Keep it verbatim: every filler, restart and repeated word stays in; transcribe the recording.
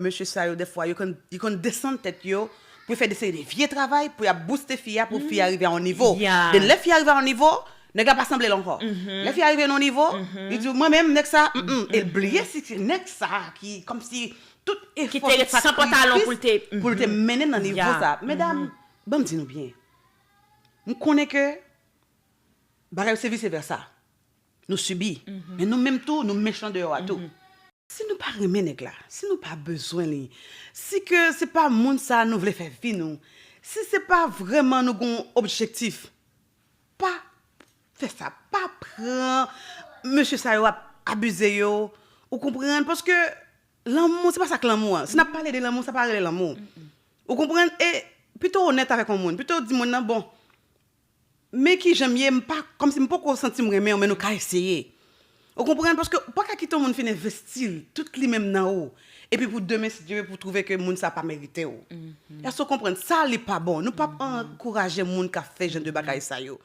Mesye sa yo, dèfwa, yo konn, yo konn desann tèt yo pou yo fè de seri de vye travay pou y ap booste fi a, pou fi a rive a yon nivo. Den lè fi a rive a yon nivo, nèg la pa sanble l ankò. Lè fi a rive nan yon nivo, li di, mwen menm, nèg sa, mm, mm, e l bliye si se nèg sa ki, kòmsi, tout efò, sakrifis pou l te mennen nan nivo sa. Medam, ban m di nou byen. M konnen ke bagay yo se vise vèsa. Nou sibi. Men nou menm tou, nou mechan deyò a tou. Si nou pa renmen nèg la, si nou pa bezwen li, si ke se pa moun sa nou vle fè vi nou, si se pa vrèman nou gon objektif, pa fè sa, pa pran mesye sa yo ap abize yo, ou konprann? Paske lanmou, se pa sa k lanmou an. Si n ap pale de lanmou, sa pa rele lanmou. Ou konprann? E pito onèt avèk yon moun, pito di moun nan, bon, men kijan m ye, m pa, kòmsi m poko santi m renmen w, men nou ka eseye. Ou konprann? Paske ou pa ka kite yon moun fin envesti l, tout li menm nan ou. Epi pou demen, si Dye vle, pou twouve ke moun sa pa merite w. Èske w konprann? Sa, li pa bon. Nou p ap ankouraje moun k ap fè jan de bagay sa yo.